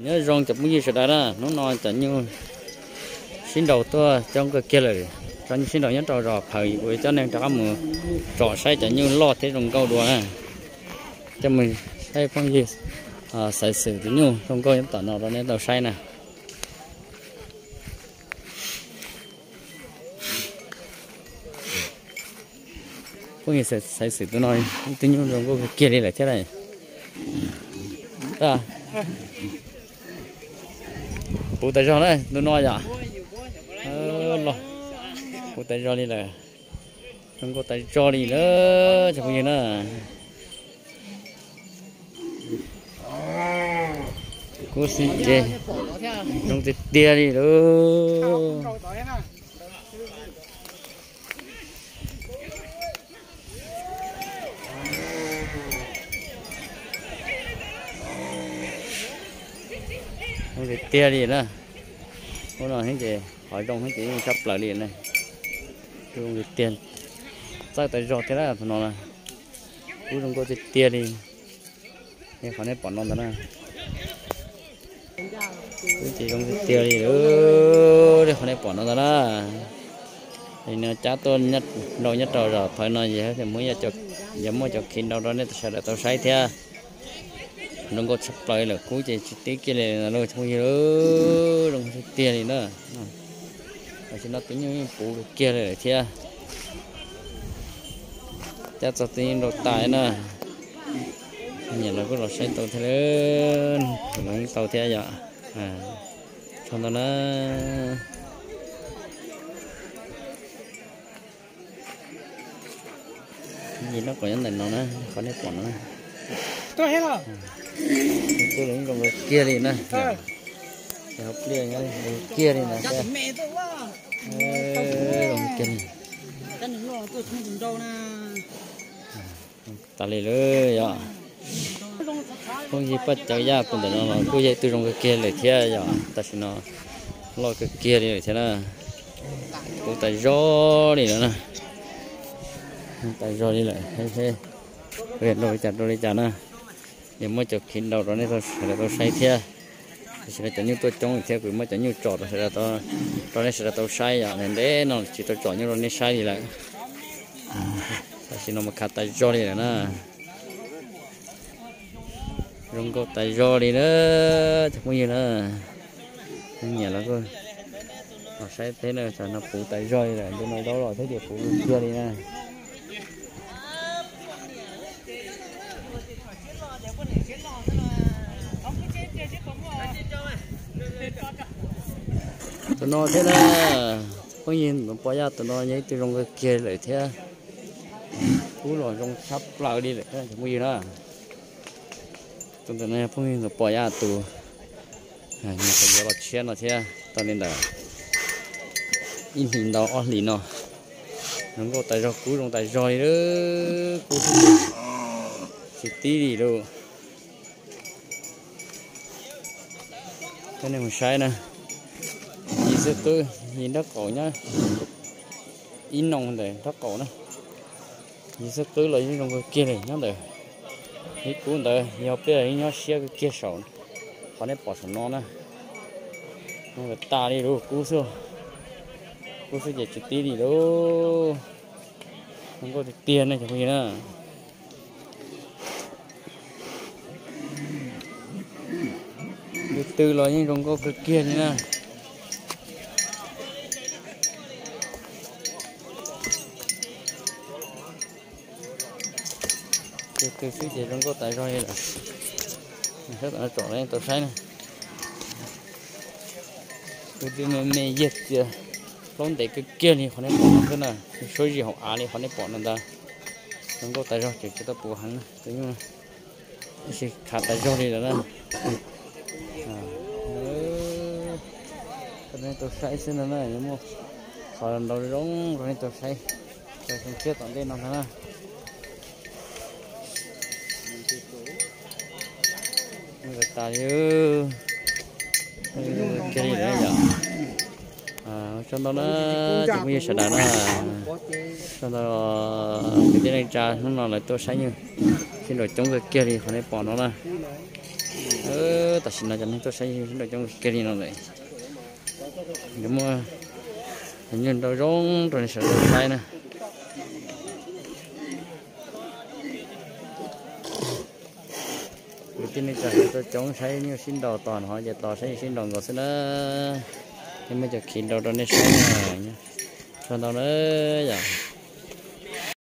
Nyob zoo cov phooj ywg sawv daws na, hnub no cov nyuj sib nraus tuaj coob kawg kiag lawm. Cov nyuj sib nraus nyob rau zos Phaws, kuv coj nej rov qab mus tsom saib cov nyuj loj thiab zoo nkauj dua na. Coj mus saib phooj ywg Xaiv Xwm tus nyuj zoo nkauj nyob tom no rau nej tau saib na. Phooj ywg Xaiv Xwm tus no ib tug nyuj zoo nkauj kawg kiag li lawm thiab. Puv tas zog na tus no yom. Puv tas zog li lawm. Zoo nkauj tas zog li lawm cov phooj ywg na. Kub xwb ces zoo tiag tiag li lawm. Zoo tiag tiag li na. Ub no heev ces qhov zoo heev ces yeej tshaj plaws li na. Zoo tiag tiag. Txawj tas zog thiab tus no na. Kub zoo nkauj tiag tiag li. Qhov nej pom no ntag na. Kub ces zoo tiag tiag li. Qhov nej pom no ntag na. No cab tuaj nraus nyob rau zos Phaws no, yog muaj cov khiv nraus rau nej sawv daws tau saib thiab. Zoo nkauj tshaj plaws lawm, kub ces tsis tib kiag li na lauj, phooj ywg, zoo tiag tiag li na. Tam sim no tus nyuj yeej puv kiag li lawm thiab. Cab txog tus nyuj nraus tas na. Nyiam los kuj los saib tau thiab, los yeej tau thiab yom. Tsaug ntau na. Yim nraub qaum nyob ntawm no na, qhov nej pom no na. Tus los yeej zoo nkauj kiag li na. Hauv pliaj zoo kiag li na. Zoo kiag li. Tas li lawm yom. Phooj ywg Paj Cawv Yaj tus ntawm no los kuj yog ib tug zoo kawg kiag lawm thiab yom. Tam sim no loj kawg kiag li lawm thiab na. Puv tas zog li lawm na. Tas zog li lawm, rau li cas rau li cas na. Yog muaj cov khiv nraus rau nej sawv daws tau saib thiab. Tam sim no cov nyuj tuaj coob thiab, kuv muab cov nyuj tsom rau sawv daws, rau nej sawv daws tau saib yom. Ntev no tsis tau tsom nyuj rau nej saib li lawm. Tam sim no mas khav tas zog li lawm na. Zoo nkauj tas zog li na, cov phooj ywg na. Nyiam los kuj los saib thiab na, tam no puv tas zog li lawm, ntu no zaub los thiab ces puv kiag li na. Tus no thiab na, phooj ywg Ntuav Pov Yaj tus no yog ib tug zoo kawg kiag lawm thiab. Kub los zoo tshaj plaws li lawm cov phooj ywg na. Tus ntawm no yog phooj ywg Ntuav Pov Yaj tus, nyiam qhov yuav los tshiab no thiab, tau li ntawm ib hlis ntau ob hlis no. Zoo nkauj tas zog, kub zoo tas zog li, kub tsis tib li lauj. Coj nej mus saib na, yim xwb qwb, yim nraub qaum nyob ib noo ntawm nraub qaum na. Yim xwb qwb los yeej zoo kawg kiag li nyob ntawm ib kub ntawd, yog pliaj los yeej nyob siab kawg kiag saum qhov nej pom saum no na. Zoo tas li lauj, kub xwb, kub xwb ces tsis tib li lauj. Zoo nkauj tiag tiag ne cov phooj ywg na. Tus twg los yeej zoo nkauj kawg kiag li na. Tus twg xwb ces zoo nkauj tas zog li lawm. Sab tom no tsom los yeej tau saib na. Tus twg me me yag txias plaub ntev kawg kiag li qhov nej pom no xwb na. Suab zis hauv av li qhov nej pom no ntag. Zoo nkauj tas zog ces tsis tau puv heev na tus nyuj. Tab sis khav tas zog li lawm na. Rau nej tau saib xwb no na, yuav muaj qhov ntau zoo rau nej tau saib rau xyoo tshiab tom ntej no ntag na. Zoo tas li, kiag li lawm yom. Ua tsaug ntau na cov phooj ywg sawv daws na. Tsaug ntau kwv tij neej tsa hnub no lawv tuaj saib nyuj sib nraus coob kawg kiag li qhov nej pom no na. Tam sim no cov neeg tuaj saib sib nraus coob kiag li no lawm. Yuav muaj nyuag nraus zoo rau nej sawv daws saib na. Kwv tij neej tsa tuaj coob saib nyuj sib nraus tos no ces tos saib sib nraus nkaus xwb na. Ces muab cov khiv nraus rau nej saib na. Tsaug ntau na yom.